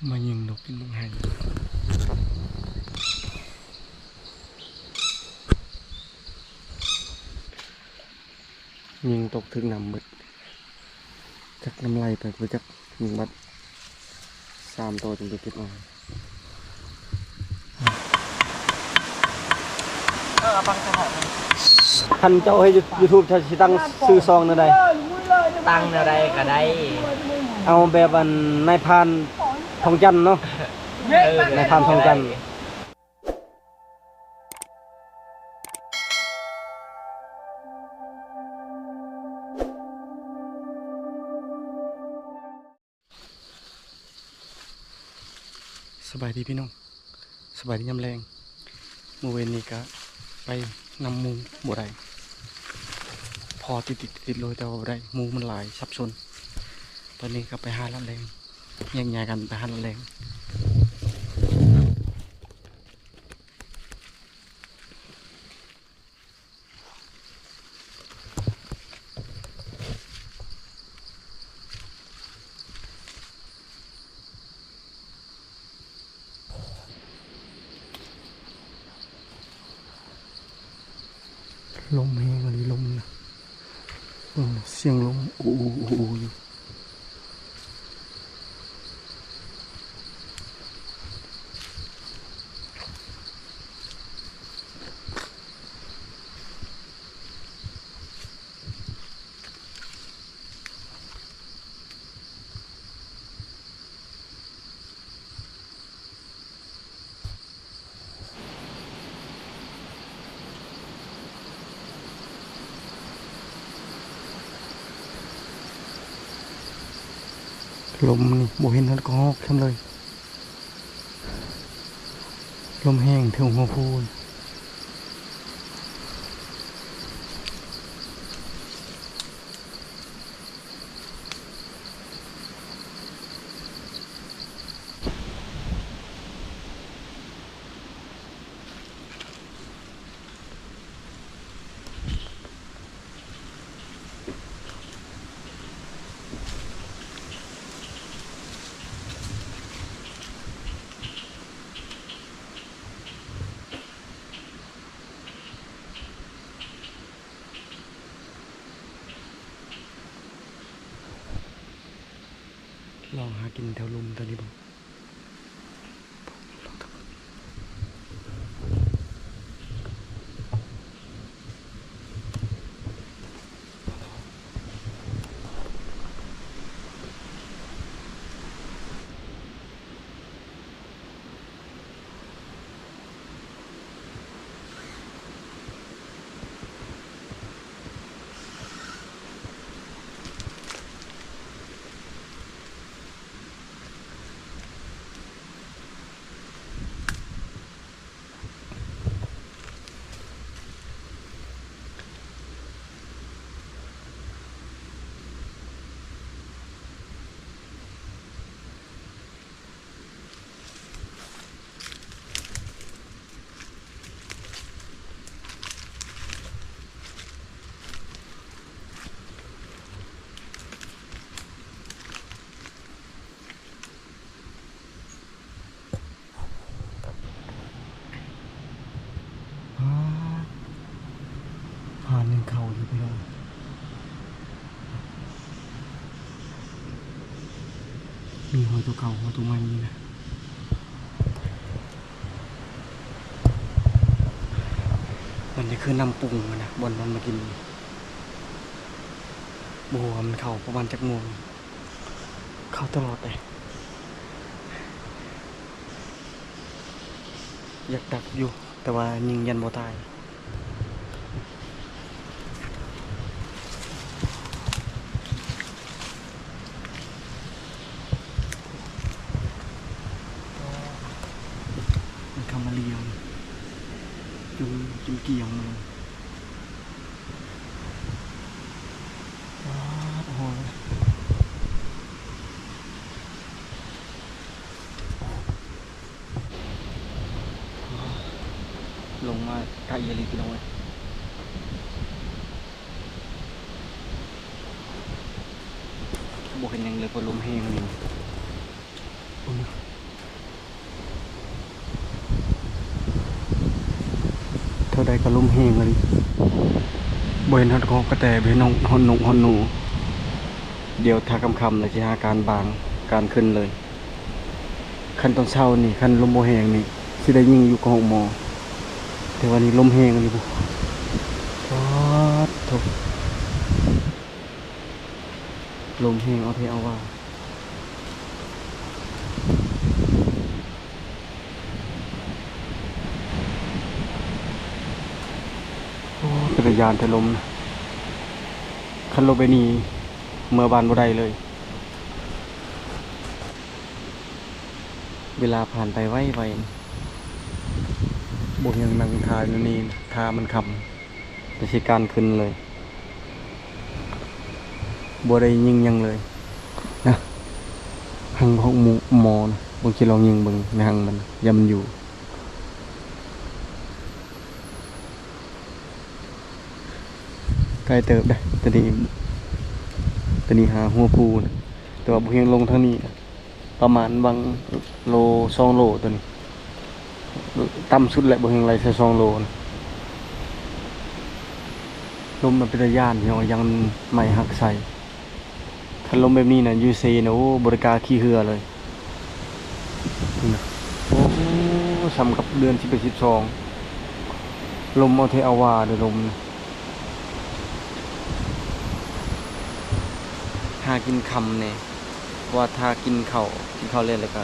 ມາຍິງນົກກິນເບິ່ງໄຮ່ ຍິງຕົກຖືກນ້ຳເບິດ ຈັກນ້ຳໄຫຼໄປບໍ່ຈັກ ຍິງບັດສາມໂຕຈຶ່ງໄປເກັບເອົາ. ຄັນເຈົ້າເຮັດຢູທູບ ເຈົ້າຊິຕັ້ງຊື່ຊ່ອງແນວໃດ? ຕັ້ງແນວໃດກໍໄດ້ ເອົາແບບອັນນາຍພານທອງຈັນເນາະ ເອີ ນາຍພານທອງຈັນ. ສະບາຍດີພີ່ນ້ອງ ສະບາຍດີຍາມແລງ. ມື້ເວັນນີ້ກະໄປນຳໝູ່ບໍ່ໄດ້ ພໍຕິດໆໆໂລຍ ແຕ່ວ່າບໍ່ໄດ້ ໝູ່ມັນຫຼາຍສັບສົນ. ຕອນນີ້ກະໄປຫາລາດແລງ ແຍກຍ້າຍກັນໄປຫາລາດແລງ. ລົມແຮງອີ່ຫຼີ ລົມນະ ເບິ່ງນະ ສຽງລົມ ໂອ້ໆໆຢູ່. ລົມນີ້ບໍ່ເຫັນຮອດກະຮອກຊ້ຳເລີຍ. ລົມແຮງເຖິງຫົວພູ. ລອງຫາກິນແຖວລຸ່ມຕົວນີ້ເບິ່ງ. ປາດ ຫາດໜຶ່ງເຂົ້າຢູ່ພີ່ນ້ອງ ມີຮອຍຕົວເກົ່າ ຮອຍຕົວໃໝ່ນີ້ນະ. ມັນນີ້ຄືນ້ຳປຸງຫັ້ນນະ ບ່ອນມັນມາກິນ ບໍ່ຮູ້ວ່າມັນເຂົ້າປະມານຈັກໂມງ. ເຂົ້າຕະຫຼອດເດ້. ຢາກດັກຢູ່ ແຕ່ວ່າຍິງຢ້ານບໍ່ຕາຍ. ມັນເຂົ້າມາລຽງ ຈົນ ຈົນກຽງເລີຍ. ປາດ ໂອ້ໂຫ ລົງມາໄກອີ່ຫຼີພີ່ນ້ອງເອີຍ ບໍ່ເຫັນຫຍັງເລີຍ ເພາະລົມແຮງນີ້. ເບິ່ງ ກໍລົມແຮງອີ່ຫຼີ ບໍ່ເຫັນຮອດກະແຕ ບໍ່ເຫັນຮອດນົກຮອດໜູ. ດຽວຖ້າຄ່ຳໆແລ້ວຊິຫາການບາງການຂຶ້ນເລີຍ. ຄັນຕອນເຊົ້ານີ້ ຄັນລົມບໍ່ແຮງນີ້ ຊິໄດ້ຍິງຢູ່ກະຫົກໝໍ ແຕ່ວ່ານີ້ລົມແຮງອີ່ຫຼີພຸ້ນ. ປາດໂທ້ ລົມແຮງເອົາແທ້ເອົາວ່າ. ໂອ້ ເປັນຕາຢ້ານແທ້ລົມນະ ຄັນລົມແບບນີ້ເມືອບ້ານບໍ່ໄດ້ເລີຍ. ເວລາຜ່ານໄປໄວໆ ບໍ່ຍັງນັ່ງຖ້າຢູ່ນີ້ ຖ້າມັນຄ່ຳ ແຕ່ຊິການຂຶ້ນເລີຍ ບໍ່ໄດ້ຍິງຫຍັງເລີຍນະ. ຮັງຂອງໝໍນະ ເບິ່ງ ຊິລອງຍິງເບິ່ງໃນຮັງມັນ ຢ່າມັນຢູ່. ໄກເຕີບເດ້ ຕົວນີ້ ຕົວນີ້ຫາຫົວພູນະ ແຕ່ວ່າບໍ່ຮຽງລົງທາງນີ້ນະ. ປະມານຫວ່າງໂລສອງໂລໂຕນີ້ ຕ່ຳສຸດແຫຼະ ບໍ່ແຮ່ງໄຫຼໃສ່ສອງໂລນະ. ລົມມັນເປັນຕາຢ້ານພີ່ນ້ອງ ຢ້ານໄມ້ຫັກໃສ່ ຄັນລົມແບບນີ້ນະ ຢູ່ເຊນະ ໂອ້ ບໍ່ໄດ້ກ້າຂີ່ເຮືອເລີຍ. ໂອ້ ສ່ຳກັບເດືອນສິບເອັດ ສິບສອງ ລົມເອົາແທ້ເອົາວ່າເດີ ລົມ ຫາກິນຄ່ຳແດ່ ເພາະວ່າຖ້າກິນເຂົ້າ ກິນເຂົ້າແລ້ວ ແລ້ວກະ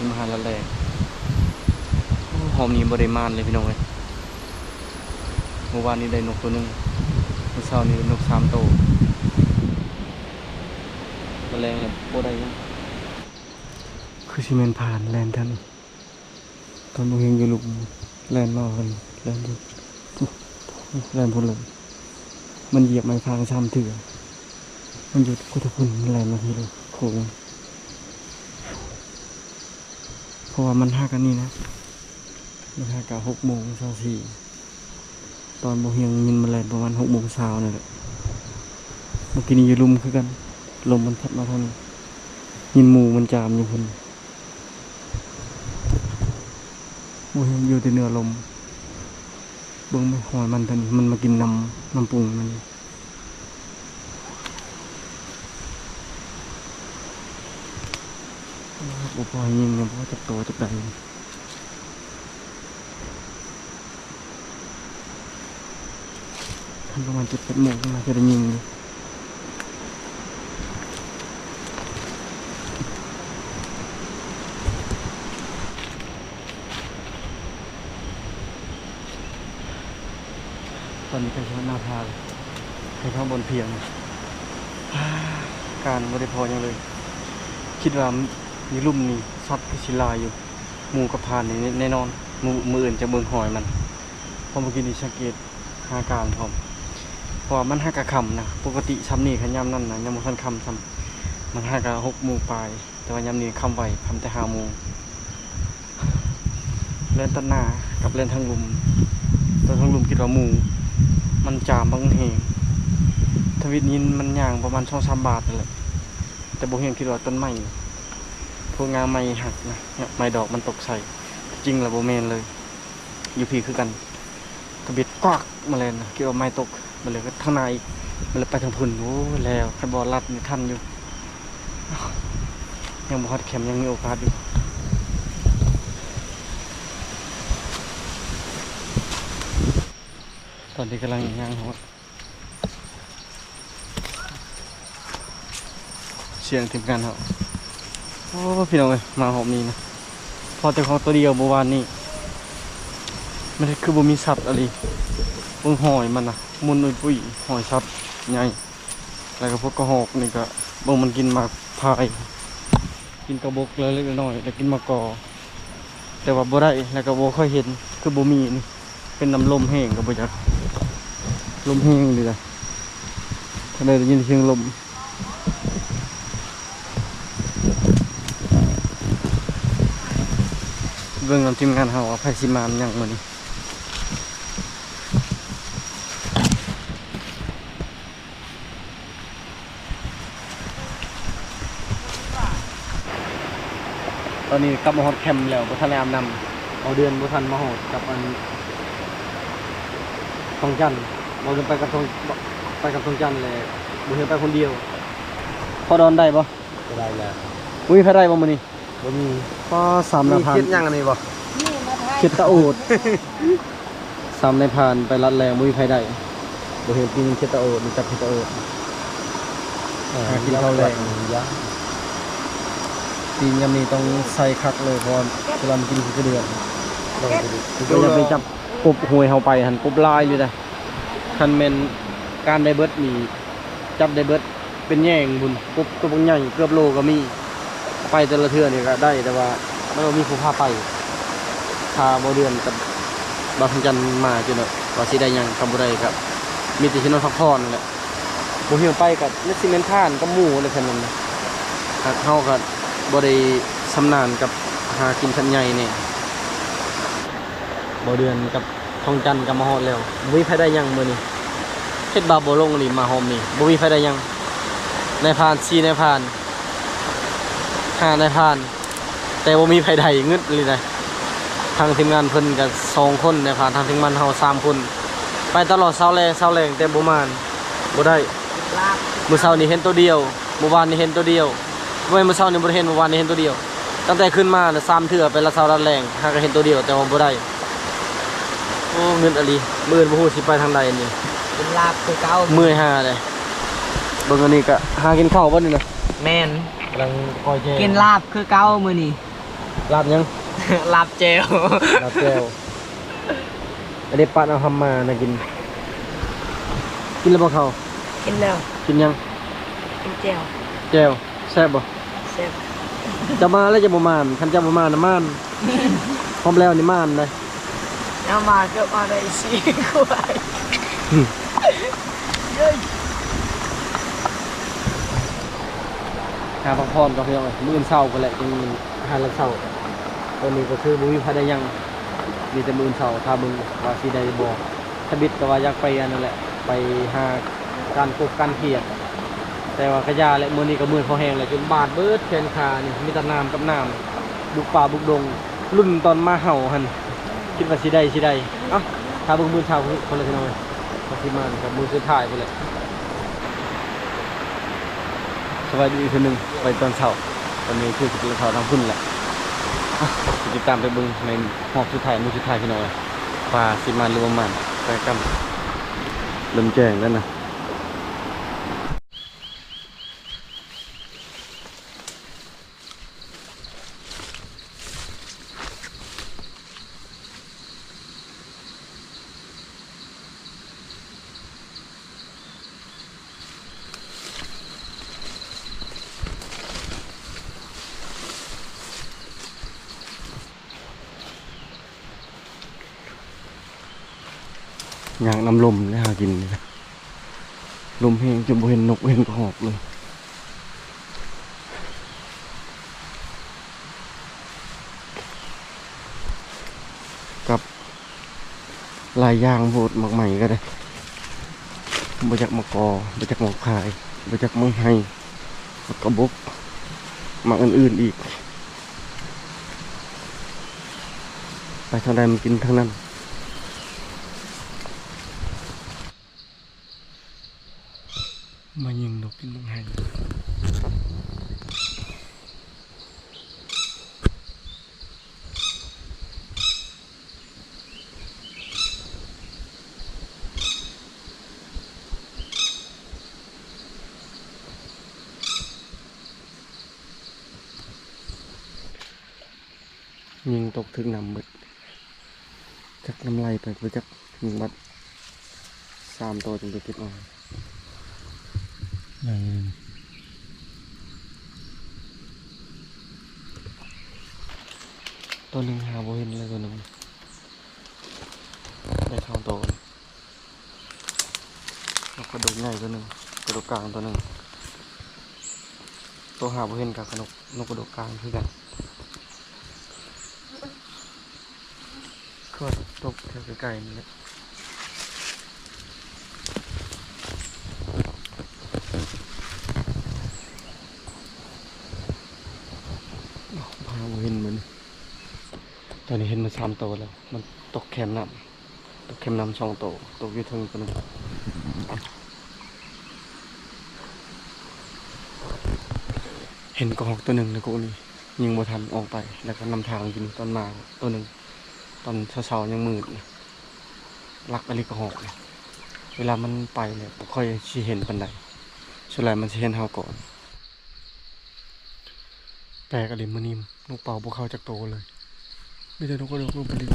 ມາຫາລັດແລກ. ໂອ້ ຮອບນີ້ບໍ່ໄດ້ໝານເລີຍພີ່ນ້ອງເອີຍ. ມື້ວານນີ້ໄດ້ນົກໂຕໜຶ່ງ ມື້ເຊົ້ານີ້ໄດ້ນົກສາມໂຕ ມື້ແລງແລ້ວບໍ່ໄດ້ຫຍັງ. ຄືຊິແມ່ນຜ່ານແລ່ນແຖວນີ້ ຕອນບໍ່ເຫັນຢູ່ລຸ່ມ ແລ່ນມາເພິ່ນແລ່ນຢູ່ ແລ່ນພຸ້ນເລີຍ. ມັນຢຽບໄມ້ພາງສາມເທື່ອ ມັນຢູ່ພຸ້ນ ແລ່ນມາພີ້ເລີຍໂຄ້ງ. ເພາະວ່າມັນຫັກອັນນີ້ນະ ມັນຫັກກະຫົກໂມງຊາວສີ່ ຕອນບໍ່ຮຽງຍິນມັນແລ່ນປະມານຫົກໂມງຊາວນັ້ນແຫຼະ. ເມື່ອກີ້ນີ້ຢູ່ລຸ່ມຄືກັນ ລົມມັນພັດມາທາງນີ້ ຍິນໝູມັນຈາມຢູ່ພຸ້ນ. ບໍ່ຮຽງຢູ່ແຕ່ເໜືອລົມ ເບິ່ງແມ່ ຮອຍມັນທາງນີ້ ມັນມາກິນນ້ຳ ນ້ຳປຸງມັນ. ບໍ່ພໍຍິງ ບໍ່ຈັກໂຕຈັກໃດ ຄັນປະມານເຈັດແປດໂມງ ໜ້າຈະໄດ້ຍິງຢູ່. ຕອນນີ້ໄປຮອດໜ້າຜາ ໄປຮອດບ່ອນພຽງ ການບໍ່ໄດ້ພໍຫຍັງເລີຍ. ຄິດວ່າຢູ່ລຸ່ມນີ້ສັດຄືຊິຫຼາຍຢູ່ ໝູກັບທ່ານນີ້ແນ່ນອນ. ມື້ ມື້ອື່ນຈະເບິ່ງຮອຍມັນ ເພາະເມື່ອກີ້ນີ້ສັງເກດຫາການພ້ອມ ເພາະວ່າມັນຫາກະຄ່ຳນະ. ປົກກະຕິຊ່ຳນີ້ ຄັນຍາມນັ້ນນະ ຍັງບໍ່ທັນຄ່ຳຊ້ຳ ມັນຫາກະຫົກໂມງປາຍ. ແຕ່ວ່າຍາມນີ້ຄ່ຳໄວ ຄ່ຳແຕ່ຫ້າໂມງ. ແລ່ນຕັດໜ້າກັບແລ່ນທາງລຸ່ມ ແຕ່ທາງລຸ່ມຄິດວ່າໝູມັນຈາມບັກແຮງ. ທຳອິດຍິນມັນຍ່າງປະມານສອງສາມບາດນັ້ນແຫຼະ ແຕ່ບໍ່ຮຽງຄິດວ່າຕົ້ນໄມ້ ພວກງ່າໄມ້ຫັກນະ ໄມ້ດອກມັນຕົກໃສ່. ທີ່ຈິງແລ້ວບໍ່ແມ່ນເລີຍ ຢູ່ພີ້ຄືກັນ. ກະບິດກວັກມາແລ່ນ ຄິດວ່າໄມ້ຕົກ ມາເລີຍທາງໜ້າອີກ ມາເລີຍໄປທາງພຸ້ນ. ໂອ້ຍ ແລ້ວ ຄັນບໍ່ລັດນີ້ທັນຢູ່ ຍັງບໍ່ຮອດແຄມ ຍັງມີໂອກາດຢູ່. ຕອນນີ້ກຳລັງຍ່າງຮອດ ສຽງທີມງານເຮົາ. ໂອ້ ພີ່ນ້ອງເອີຍ ມາຮອບນີ້ນະ ພໍແຕ່ຂອງໂຕດຽວມື້ວານນີ້ ມັນຄືບໍ່ມີສັດອີ່ຫຼີ. ເບິ່ງຮອຍມັນນະ ໝຸ່ນອຸ້ຍປຸ້ຍ ຮອຍສັດໃຫຍ່. ແລ້ວກະພວກກະຮອກນີ້ກະ ເບິ່ງມັນກິນໝາກພາຍ ກິນກະບົກເລັກໆນ້ອຍໆ ແລ້ວກິນໝາກກໍ ແຕ່ວ່າບໍ່ໄດ້ ແລ້ວກະບໍ່ຄ່ອຍເຫັນ ຄືບໍ່ມີນີ້. ເປັນນຳລົມແຮງກະບໍ່ຈັກ ລົມແຮງອີ່ຫຼີລະ ທາງໃດໄດ້ຍິນສຽງລົມ. ເບິ່ງນຳທີມງານເຮົາວ່າໃຜຊິໝານຫຍັງມື້ນີ້. ຕອນນີ້ກັບມາຮອດແຄມແລ້ວ ບໍ່ທັນໄດ້ອາບນ້ຳ ເອົາເດືອນບໍ່ທັນມາຮອດກັບອັນ ທອງຈັນ ບໍ່ໄດ້ໄປກັບທອງ ໄປກັບທອງຈັນແຫຼະ ບໍ່ເຫັນໄປຄົນດຽວ. ພໍດອນໄດ້ບໍ່? ບໍ່ໄດ້ແລ້ວ. ບໍ່ມີໃຜໄດ້ບໍ່ມື້ນີ້? ບໍ່ມີ. ປ້າ ສາມນາຍພານ ເຂດຫຍັງອັນນີ້ບໍ່? ເຂດຕະໂອດ. ສາມນາຍພານໄປລັດແລ້ວ ບໍ່ມີໃຜໄດ້. ບໍ່ເຫັນປີນເຂດຕະໂອດ ຈັບເຂດຕະໂອດ. ຫາກິນເຂົ້າແລງ ປີນຍາມນີ້ຕ້ອງໃສ່ຄັກເລີຍ ເພາະວ່າເວລາມັນກິນຄືເດືອນ. ກໍຢ່າໄປຈັບ ກົບຫ້ວຍເຮົາໄປຫັ້ນ ກົບຫຼາຍຢູ່ໃດ໋. ຄັນແມ່ນການໄດ້ເບິດນີ້ ຈັບໄດ້ເບິດ ເປັນແຍງພຸ້ນ ກົບຕົວບັກໃຫຍ່ເກືອບໂລກໍມີ. ໄປແຕ່ລະເທື່ອນີ້ກໍໄດ້ ແຕ່ວ່າມັນບໍ່ມີຜູ້ພາໄປ. ຖ້າບໍ່ເດືອນກັບບ່າວທອງຈັນມາ ຈົນວ່າຊິໄດ້ຫຍັງ ຄັນບໍ່ໄດ້ກໍມີແຕ່ຊິນອນພັກຜ່ອນນັ້ນແຫຼະ. ບໍ່ຮຽວໄປກໍມັນຊິແມ່ນທ່ານກັບໝູ່ແຫຼະ ຄັນນັ້ນນະ. ຫາກເຮົາກໍບໍ່ໄດ້ຊຳນານກັບຫາກິນສັດໃຫຍ່ນີ້. ບໍ່ເດືອນກັບທອງຈັນກໍມາຮອດແລ້ວ ບໍ່ມີໃຜໄດ້ຫຍັງມື້ນີ້. ເຮັດບາບບໍ່ລົງອີ່ຫຼີ ມາຮອບນີ້ບໍ່ມີໃຜໄດ້ຫຍັງ. ນາຍພານ ສີ່ນາຍພານ ຫ້ານາຍພານ ແຕ່ບໍ່ມີໃຜໄດ້ເງິນອີ່ຫຼີໃດ໋. ທາງທີມງານເພິ່ນກໍສອງຄົນ ນາຍພານ ທາງທີມງານເຮົາສາມຄົນ ໄປຕະຫຼອດເຊົ້າແລງ ເຊົ້າແລງ ແຕ່ບໍ່ມານ ບໍ່ໄດ້. ມື້ເຊົ້ານີ້ເຫັນໂຕດຽວ ມື້ວານນີ້ເຫັນໂຕດຽວ. ບໍ່ແມ່ນມື້ເຊົ້ານີ້ບໍ່ໄດ້ເຫັນ ມື້ວານນີ້ເຫັນໂຕດຽວ. ຕັ້ງແຕ່ຂຶ້ນມານະ ສາມເທື່ອ ໄປລາດເຊົ້າລາດແລງ ຫາກໍເຫັນໂຕດຽວ ແຕ່ວ່າບໍ່ໄດ້. ໂອ້ ເງິນອີ່ຫຼີ. ມື້ອື່ນບໍ່ຮູ້ຊິໄປທາງໃດນີ້. ກິນລາບຄືເກົ່າ ເມື່ອຍຫາເດ້. ເບິ່ງອັນນີ້ກະຫາກິນເຂົ້າບໍ່ນີ້ນະ? ແມ່ນ ກຳລັງກ້ອຍແຈ້ ກິນລາບຄືເກົ່າມື້ນີ້. ລາບຫຍັງ? ລາບແຈ່ວ ລາບແຈ່ວ. ອັນນີ້ປາດເອົາຫຳມານະກິນ. ກິນແລ້ວບໍ່ເຂົ້າ? ກິນແລ້ວ. ກິນຫຍັງ? ກິນແຈ່ວ. ແຈ່ວ ແຊບບໍ່? ແຊບ. ເຈົ້າມາແລ້ວຈະບໍ່ມານ ຄັນເຈົ້າບໍ່ມານະມານ. ພ້ອມແລ້ວນີ້ມານໄດ໋. ເອົາມາເກືອບມາໄດ້ສີ່ຂວດ. ຫາພັກຜ່ອນກ່ອນພີ່ນ້ອງເອີຍ ມື້ອື່ນເຊົ້າພຸ້ນແຫຼະຈຶ່ງ ອາຫານຫຼັງເຊົ້າ. ຕອນນີ້ກໍຄືບໍ່ມີໃຜໄດ້ຫຍັງ ມີແຕ່ມື້ອື່ນເຊົ້າຖ້າເບິ່ງວ່າຊິໄດ້ບໍ່. ທຳອິດກໍວ່າຢາກໄປອັນນັ້ນແຫຼະ ໄປຫາການກົບການຂຽດ ແຕ່ວ່າກະຢ່າແຫຼະ. ມື້ນີ້ກໍເມື່ອຍພໍແຮງແລ້ວ ຈົນບາດເບິດແຂນຂານີ້ ມີແຕ່ນ້ຳກັບນ້ຳ ບຸກປ່າບຸກດົງ. ລຸ້ນຕອນໝາເຫົ່າຫັ້ນ ຄິດວ່າຊິໄດ້ ຊິໄດ້. ເອົ້າ ຖ້າເບິ່ງມື້ເຊົ້າພຸ້ນລະພີ່ນ້ອງເອີຍ ວ່າຊິມາກັບມື້ສຸດທ້າຍພຸ້ນແຫຼະ. ສະບາຍດີອີກເທື່ອໜຶ່ງ ໄປຕອນເຊົ້າ. ຕອນນີ້ຄືຊິໄປເຊົ້າທາງພຸ້ນແຫຼະ. ຕິດຕາມໄປເບິ່ງໃນຮອບສຸດທ້າຍ ມື້ສຸດທ້າຍພີ່ນ້ອງເອີຍ ວ່າຊິມານຫຼືບໍ່ມານ. ໄປກັນ ເລີ່ມແຈ້ງແລ້ວນະ. ຍາກນຳລົມແຫຼະ ຫາກິນນີ້ນະ. ລົມແຮງຈົນບໍ່ເຫັນນົກເຫັນກະຮອກເລີຍ. ກັບຫຼາຍຢ່າງໂພດ ໝາກໄມ້ກໍໄດ້ ບໍ່ຈັກໝາກກໍ ບໍ່ຈັກໝາກພາຍ ບໍ່ຈັກໝາກໄຮ ໝາກກະບົກ ໝາກອື່ນໆອີກ. ໄປທາງໃດມັນກິນທາງນັ້ນ. ມາຍິງນົກກິນໝາກໄຮ. ຍິງຕົກຖືກນ້ຳເບິດ ຈັກນ້ຳໄຫຼໄປບໍ່ຈັກ. ຍິງບັດສາມໂຕຈຶ່ງໄປເກັບເອົາ. ໂຕໜຶ່ງຫາບໍ່ເຫັນເລີຍ ໂຕໜຶ່ງ ໄດ້ສອງໂຕ. ນົກກະດົກໃຫຍ່ໂຕໜຶ່ງ ກະດົກກາງໂຕໜຶ່ງ. ໂຕຫາບໍ່ເຫັນກະ ກະນົກ ນົກກະດົກກາງຄືກັນ. ຄືວ່າຕົກແຖວໃກ້ໆນີ້ແຫຼະ. ຫາບໍ່ເຫັນມື້ນີ້. ຕອນນີ້ເຫັນມາສາມໂຕແລ້ວ ມັນຕົກແຄມນ້ຳ. ຕົກເຂັມນ້ຳສອງໂຕ ຕົກຢູ່ເທິງໂຕໜຶ່ງ. ເຫັນກະຮອກໂຕໜຶ່ງໃນກົກນີ້ ຍິງບໍ່ທັນອອກໄປ ແລ້ວກໍນຳທາງຢູ່ນີ້. ຕອນມາໂຕໜຶ່ງ ຕອນເຊົ້າໆຍັງມືດນະ ລັກອີ່ຫຼີກະຮອກ. ເວລາມັນໄປແລ້ວບໍ່ຄ່ອຍຊິເຫັນປານໃດ ສ່ວນຫຼາຍມັນຊິເຫັນເຮົາກ່ອນ. ແປກອີ່ຫຼີ ມື້ນີ້ນົກເປົ້າບໍ່ເຂົ້າຈັກໂຕເລີຍ ມີແຕ່ນົກກະດົກ ນົກປະລິວ.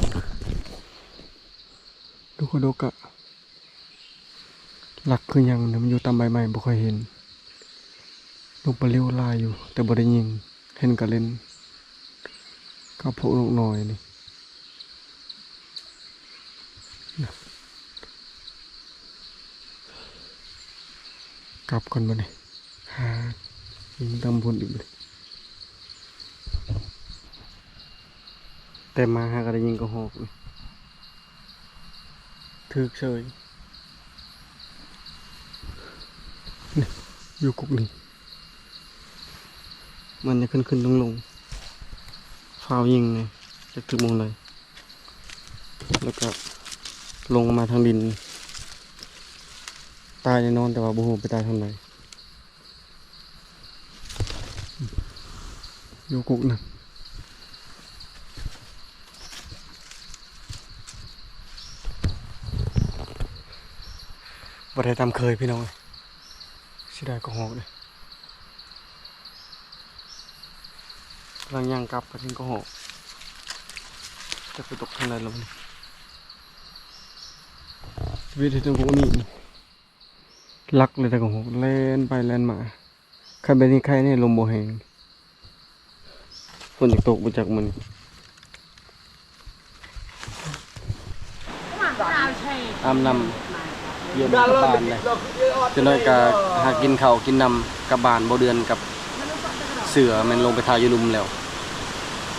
ນົກກະດົກກະລັກຄືຫຍັງນະ ມັນຢູ່ຕາມໃບໄມ້ ບໍ່ຄ່ອຍເຫັນ. ນົກປະລິວຫຼາຍຢູ່ ແຕ່ບໍ່ໄດ້ຍິງ ເຫັນກະເຫຼັ້ນກັບພວກນົກນ້ອຍນີ້. ກັບກ່ອນບັດນີ້ ຫາຍິງຕາມພຸ້ນອີກບັດນີ້. ແຕ່ມາຫາກະໄດ້ຍິງກະຮອກນີ້ ຖືກເສີຍ. ນີ້ ຢູ່ກົກນີ້ ມັນຈະຂຶ້ນໆລົງໆ ຟ້າວຍິງນີ້ ຈັກຖືກໝ່ອງໃດ ແລ້ວກະລົງມາທາງດິນ. ຕາຍແນ່ນອນ ແຕ່ວ່າບໍ່ຮູ້ໄປຕາຍທາງໃດ. ຢູ່ກົກນະ ບໍ່ໄດ້ຕາມເຄີຍພີ່ນ້ອງເອີຍ ເສຍດາຍກະຮອກເດ້. ກຳລັງຍ່າງກັບໄປເຖິງກະຮອກ ຈັກໄປຕົກທາງໃດແລ້ວບັດນີ້. ຊີວິດເຮັດຈັງບໍ່ມີ ລັກເລີຍແຕ່ກະຮອກ ແລ່ນໄປແລ່ນມາ. ຄັນແບບນີ້ໄຄແນ່ ລົມບໍ່ແຮງ. ຝົນຈະຕົກບໍ່ຈັກມື້ນີ້. ອາບນ້ຳ ຢ້ຽມກັບບ້ານເດ້. ຈັກໜ້ອຍກະຫາກິນເຂົ້າກິນນ້ຳກັບບ້ານ. ບໍ່ເດືອນກັບເສືອແມ່ນລົງໄປຖ່າຍຢູ່ລຸ່ມແລ້ວ.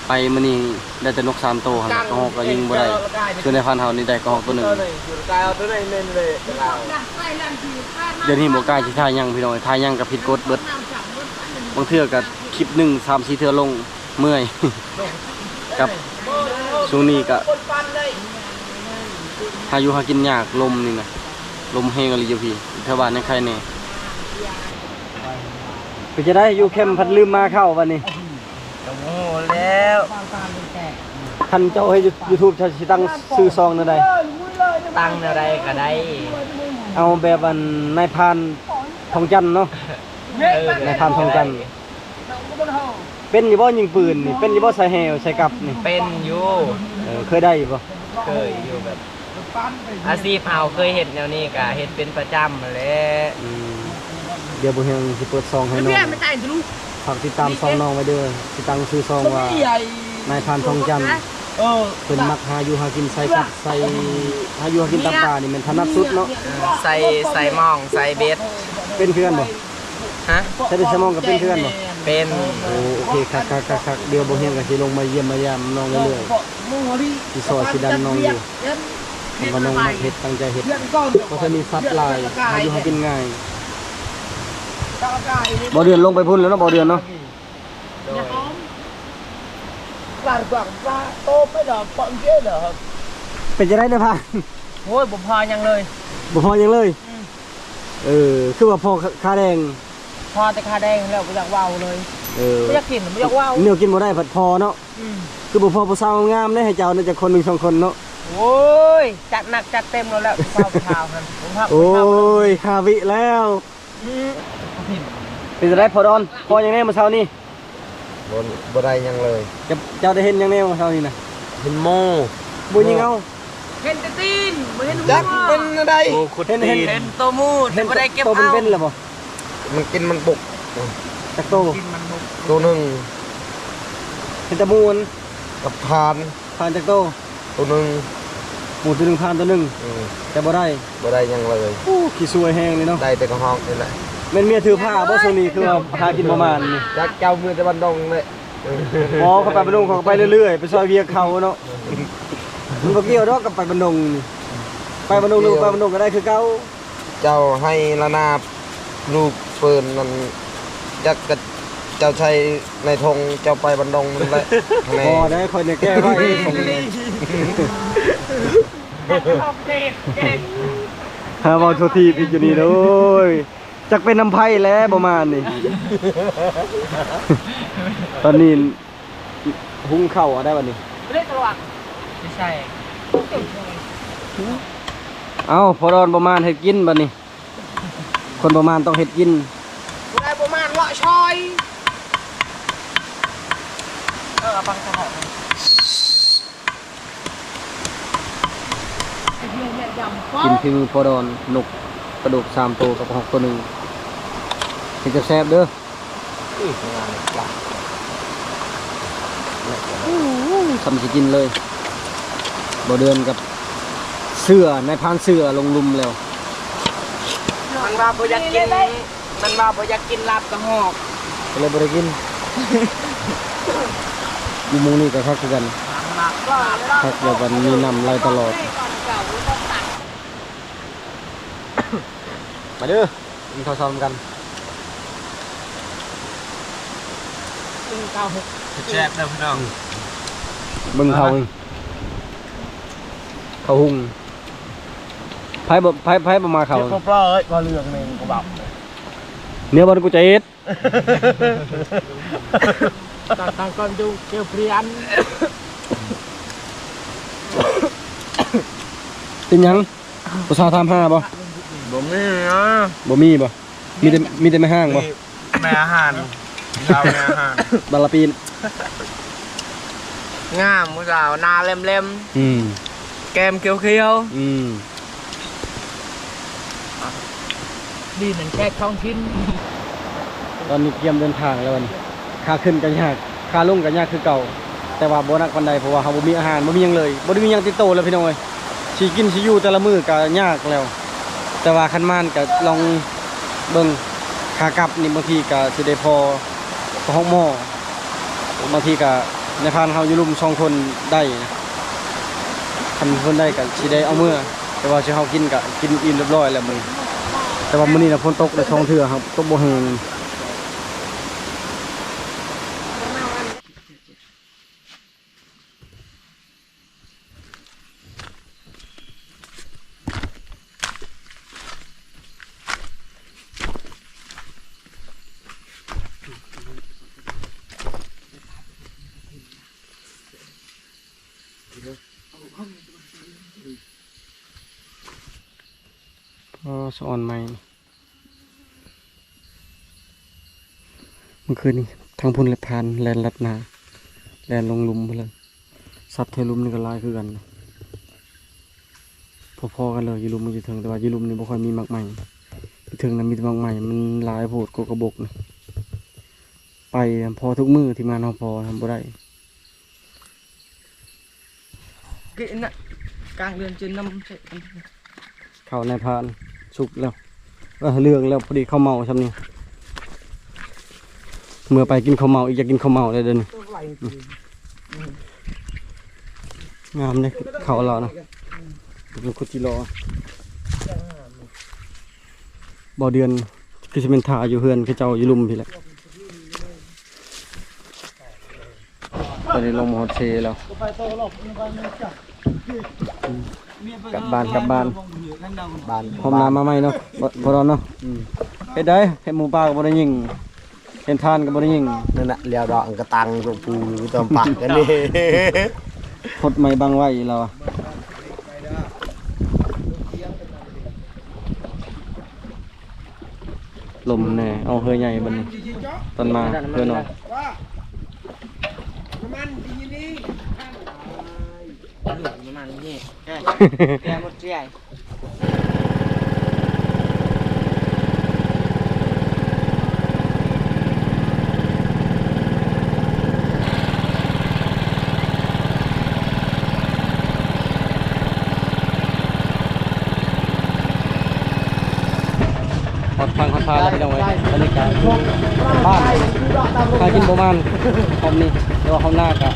ໄປມື້ນີ້ໄດ້ແຕ່ນົກສາມໂຕຫັ້ນແຫຼະ ກະຮອກກະຍິງບໍ່ໄດ້. ສ່ວນນາຍພັນເຮົານີ້ໄດ້ກະຮອກໂຕໜຶ່ງ. ດຽວນີ້ບໍ່ກ້າຊິຖ່າຍຫຍັງພີ່ນ້ອງ ຖ່າຍຫຍັງກະຜິດກົດເບິດ. ບາງເທື່ອກະຄລິບໜຶ່ງສາມສີ່ເທື່ອລົງ ເມື່ອຍ. ກັບຊ່ວງນີ້ກະຫາຢູ່ຫາກິນຍາກ ລົມນີ້ນະ ລົມແຮງອີ່ຫຼີຢູ່ພີ້. ແຖວບ້ານຍັງໄຄແນ່. ເປັນຈັ່ງໃດ ຢູ່ແຄມພັດລືມມາເຂົ້າບັດນີ້? ກະບໍ່ຮູ້ແລ້ວ. ຄັນເຈົ້າເຮັດຢູທູບ ເຈົ້າຊິຕັ້ງຊື່ຊ່ອງແນວໃດ? ຕັ້ງແນວໃດກະໄດ້. ເອົາແບບອັນນາຍພານທອງຈັນເນາະ. ເອີ ນາຍພານທອງຈັນ ເປັນຢູ່ບໍ່ຍິງປືນນີ້? ເປັນຢູ່ບໍ່ ໃສ່ແຮ່ໃສ່ກັບນີ້? ເປັນຢູ່. ເອີ ເຄີຍໄດ້ຢູ່ບໍ່? ເຄີຍຢູ່ ແບບອາຊີບເຮົາເຄີຍເຮັດແນວນີ້ກະເຮັດເປັນປະຈຳຫັ້ນແຫຼະ. ອືມ ດຽວບໍ່ຮຽງຊິເປີດຊ່ອງໃຫ້ນ້ອງ ຝາກຕິດຕາມຊ່ອງນ້ອງໄວ້ເດີ. ຊິຕັ້ງຊື່ຊ່ອງວ່າ ນາຍພານທອງຈັນ. ເອີ ເພິ່ນມັກຫາຢູ່ຫາກິນໃສ່ກັບ ໃສ່ ຫາຢູ່ຫາກິນຕາມປ່ານີ້ແມ່ນຖະໜັດສຸດເນາະ. ເອີ ໃສ່ ໃສ່ໝ່ອງ ໃສ່ເບັດ. ເປັນຄືກັນບໍ່? ຮະ? ໃສ່ເບັດໃສ່ໝ່ອງກະເປັນຄືກັນບໍ່? ເປັນ. ໂອ ໂອເຄ ຄັກໆໆໆ. ດຽວບໍ່ຮຽງກະຊິລົງມາຢ້ຽມມາຢາມນ້ອງເລື້ອຍໆ ຊິຊ່ອຍຊິດັນນ້ອງຢູ່. ຄັນວ່ານ້ອງມັກເຮັດ ຕັ້ງໃຈເຮັດ ບໍ່ທັນມີສັດຫຼາຍ ຫາຢູ່ຫາກິນງ່າຍ. ບໍ່ເດືອນລົງໄປພຸ້ນແລ້ວເນາະ ບໍ່ເດືອນເນາະ. ໂດຍ. ເປັນຈັ່ງໃດນາຍພານ? ໂອ້ຍ ບໍ່ພໍຫຍັງເລີຍ. ບໍ່ພໍຫຍັງເລີຍ? ອືມ. ເອີ ຄືວ່າພໍຄ່າແຮງ? ພໍແຕ່ຄ່າແຮງແລ້ວ ບໍ່ຢາກເວົ້າເລີຍ. ເອີ ບໍ່ຢາກກິນ ບໍ່ຢາກເວົ້າ. ແນວກິນບໍ່ໄດ້ພັດພໍເນາະ. ອືມ. ຄືບໍ່ພໍຜູ້ສາວງາມເດ້ ໃຫ້ເຈົ້ານະ ຈັກຄົນໜຶ່ງສອງຄົນເນາະ. ໂອ້ຍ ຈັດໜັກຈັດເຕັມແລ້ວແຫຼະ ຜູ້ສາວຜູ້ສາວຫັ້ນ. ໂອ້ຍ ຫ້າວິແລ້ວ. ອືມ. ເປັນຈັ່ງໃດພໍ່ດອນ? ພໍຫຍັງແນ່ມື້ເຊົ້ານີ້? ບໍ່ ບໍ່ໄດ້ຫຍັງເລີຍ. ເຈົ້າ ເຈົ້າໄດ້ເຫັນຫຍັງແນ່ມື້ເຊົ້ານີ້ນະ? ເຫັນໝູ. ບໍ່ຍິງເອົາ? ເຫັນແຕ່ຕີນ ບໍ່ເຫັນຫົວ. ຈັກເປັນແນວໃດ? ໂອ້ ຂຸດຕີນ. ເຫັນ ເຫັນໂຕໝູ ແຕ່ບໍ່ໄດ້ເກັບເອົາ. ເຫັນໂຕເປັນໆແລ້ວບໍ່? ມັນກິນມັນບົກ. ຈັກໂຕ? ໂຕໜຶ່ງ. ເຫັນແຕ່ໝູກັບພານ. ພານຈັກໂຕ? ໂຕໜຶ່ງ. ໝູໂຕໜຶ່ງ ພານໂຕໜຶ່ງ. ອືມ. ແຕ່ບໍ່ໄດ້ ບໍ່ໄດ້ຫຍັງເລີຍ. ໂອ້ ຂີ້ສວຍແຮງນີ້ເນາະ. ໄດ້ແຕ່ກະຮອກນີ້ແຫຼະ. ແມ່ນເມຍຖືພາບໍ່ຊ່ວງນີ້ ຄືວ່າຫາກິນບໍ່ໝານນີ້? ຈັກ ເຈົ້າເມືອແຕ່ບ້ານດົງແຫຼະ. ບໍ່ ເຂົາໄປບ້ານດົງ ເຂົາກະໄປເລື້ອຍໆ ໄປຊ່ອຍວຽກເຂົາເນາະ. ມັນບໍ່ກ່ຽວດອກກັບໄປບ້ານດົງນີ້. ໄປບ້ານດົງ ຫຼືບໍ່ໄປບ້ານດົງກະໄດ້ຄືເກົ່າ. ເຈົ້າໃຫ້ລະນາບລູກເພິ່ນນັ້ນ ຈັກກະເຈົ້າໃສ່ໃນຖົງ ເຈົ້າໄປບ້ານດົງນັ້ນແຫຼະ. ບໍ່ໄດ້ ຂ້ອຍນີ້ແກ້ໄວ້. ຫາເວົ້າໂທທີຜິດຢູ່ນີ້ເດີ້ ໂອ້ຍ ຈັກເປັນນຳໃຜແຫຼະບໍ່ມານີ້. ຕອນນີ້ຫຸງເຂົ້າເອົາໄດ໋ບັດນີ້. ເອົາ ພໍ່ດອນບໍ່ມາເຮັດກິນບັດນີ້. ຄົນບໍ່ມານຕ້ອງເຮັດກິນ. ຜູ້ໃດບໍ່ມານເລາະຊອຍ. ເອີ ເອົາປັງສະເພາະ ກິນຝີມືພໍ່ດອນ ນົກກະດູກສາມໂຕກັບຮອກໂຕໜຶ່ງ ເຮັດແຊບໆເດີ້. ສ່ຳຊິກິນເລີຍ. ບໍ່ເດືອນກັບເສືອ ນາຍພານເສືອລົງລຸ່ມແລ້ວ. ມັນວ່າບໍ່ຢາກກິນ ມັນວ່າບໍ່ຢາກກິນລາບກະຮອກ ກໍເລີຍບໍ່ໄດ້ກິນ. ຢູ່ໝ່ອງນີ້ກໍຄັກຄືກັນ ຄັກແບບວ່າມີນ້ຳໄຫຼຕະຫຼອດ. ມາເດີ້ ກິນເຂົ້າເຊົ້ານຳກັນ. ແຊບເດີ້ພີ່ນ້ອງ. ເບິ່ງເຂົ້າ ເຂົ້າຫຸງ. ໃຜບໍ່ ໃຜ ໃຜບໍ່ມາເຂົ້າ ເຈັບບໍ່ປອຍ ພໍເລື່ອງແມ່ງກໍບາບ. ແນວບໍ່ ກູຈະເຮັດ ຕາງກ່ອນຢູ່ເກີບຣຽນ. ເປັນຫຍັງ ຜູ້ສາວຖາມຫາບໍ່? ບໍ່ມີນະ. ບໍ່ມີບໍ່? ມີແຕ່ ມີແຕ່ແມ່ຮ້າງບໍ່? ແມ່ອາຫານ ສາວແມ່ອາຫານ ບາລາປີນ. ງາມ ຜູ້ສາວໜ້າແຫຼມໆ. ອືມ ແກ້ມຂຽວໆ. ອືມ ດີນັ້ນແຂກທ້ອງຖິ່ນ. ຕອນນີ້ກຽມເດີນທາງແລ້ວບັດນີ້. ຂາຂຶ້ນກໍຍາກ ຂາລົງກໍຍາກຄືເກົ່າ ແຕ່ວ່າບໍ່ໜັກປານໃດ ເພາະວ່າເຮົາບໍ່ມີອາຫານ ບໍ່ມີຫຍັງເລີຍ ບໍ່ໄດ້ມີຫຍັງຕິດໂຕແລ້ວພີ່ນ້ອງເອີຍ. ຊິກິນຊິຢູ່ແຕ່ລະມື້ກໍຍາກແລ້ວ ແຕ່ວ່າຄັນມານກໍລອງເບິ່ງ. ຂາກັບນີ້ບາງທີກໍຊິໄດ້ພໍ ພໍຮອດໝໍ ບາງທີກໍນາຍພານເຮົາຢູ່ລຸ່ມສອງຄົນໄດ້ ຄັນເພິ່ນໄດ້ກໍຊິໄດ້ເອົາເມືອ ແຕ່ວ່າຊິເຮົາກິນກໍກິນອີ່ມຮຽບຮ້ອຍແລ້ວມື້ນີ້. ແຕ່ວ່າມື້ນີ້ນະຝົນຕົກໄດ້ສອງເທື່ອ ຫາກຕົກບໍ່ແຮງ. ອໍ ສະອອນໃໝ່. ເມື່ອຄືນນີ້ທາງພຸ້ນແຫຼະ ຜ່ານແລ່ນລັດໜ້າ ແລ່ນລົງລຸ່ມພຸ້ນແຫຼະ. ສັດແຖວລຸ່ມນີ້ກໍຫຼາຍຄືກັນ ພໍໆກັນເລີຍ ຢູ່ລຸ່ມກັບຢູ່ເທິງ ແຕ່ວ່າຢູ່ລຸ່ມນີ້ບໍ່ຄ່ອຍມີໝາກໄມ້ ຢູ່ເທິງນະມີແຕ່ໝາກໄມ້ ມັນຫຼາຍໂພດ ກົກກະບົກນະ. ໄປພໍທຸກມື້ ທີມງານເຮົາພໍທຳບໍ່ໄດ້. ກິນນະ ກາງເດືອນຈີນນຳ ເຂົ້ານາຍພານສຸກແລ້ວ ເອີ ເຫຼືອງແລ້ວ ພໍດີເຂົ້າເມົາຊ່ຳນີ້. ເມື່ອໄປກິນເຂົ້າເມົາອີກ ຢາກກິນເຂົ້າເມົາແລ້ວເດີນີ້. ງາມເດ້ ເຂົ້າລາວນະ ມັນຄຸດຈິລໍ. ບໍ່ເດືອນຄືຊິແມ່ນຖ້າຢູ່ເຮືອນເຂົາເຈົ້າຢູ່ລຸ່ມພີ້ແຫຼະ. ຕອນນີ້ລົງມາຮອດເຊແລ້ວ ກັບບ້ານ ກັບບ້ານ ບ້ານ ພ້ອມໜ້າມາໃໝ່ເນາະ ພໍ່ດອນເນາະ. ອືມ ເຮັດໃດ ເຫັນໝູປ່າກໍບໍ່ໄດ້ຍິງ ເຫັນທ່ານກໍບໍ່ໄດ້ຍິງ. ນັ້ນນະ ແລ້ວດອກ ອັນກະຕັງຕົວປູຢູ່ຕອມປາກກັນນີ້ ພົດໄມ້ບັງໄວ້ລາວ. ລົມແນ່ ເອົາເຮືອໃຫຍ່ບັດນີ້ ຕອນມາເຮືອນ້ອຍ. ປະມານນີ້ ແກ່ ແກ່ໝົດເສຍ. ຮອດຝັ່ງຮອດຟາແລ້ວພີ່ນ້ອງເອີຍ ບັນຍາກາດບ້ານ ຫາກິນບໍ່ໝານຮອບນີ້ ແຕ່ວ່າຮອບໜ້າກະ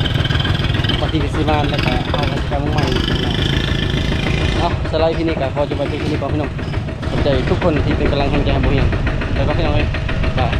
ບາງທີກະຊິມາ ແລ້ວກະເຮົາກະຊິໄປໝ່ອງໃໝ່. ເອົາ ສຳລັບອີພີນີ້ກະຂໍຈົບໄວ້ພຽງເທົ່ານີ້ກ່ອນພີ່ນ້ອງ ຂອບໃຈທຸກຄົນທີ່ເປັນກຳລັງແຮງໃຈໃຫ້ບ່າວຮຽງ ແລ້ວກະພີ່ນ້ອງເອີຍ ບາຍ.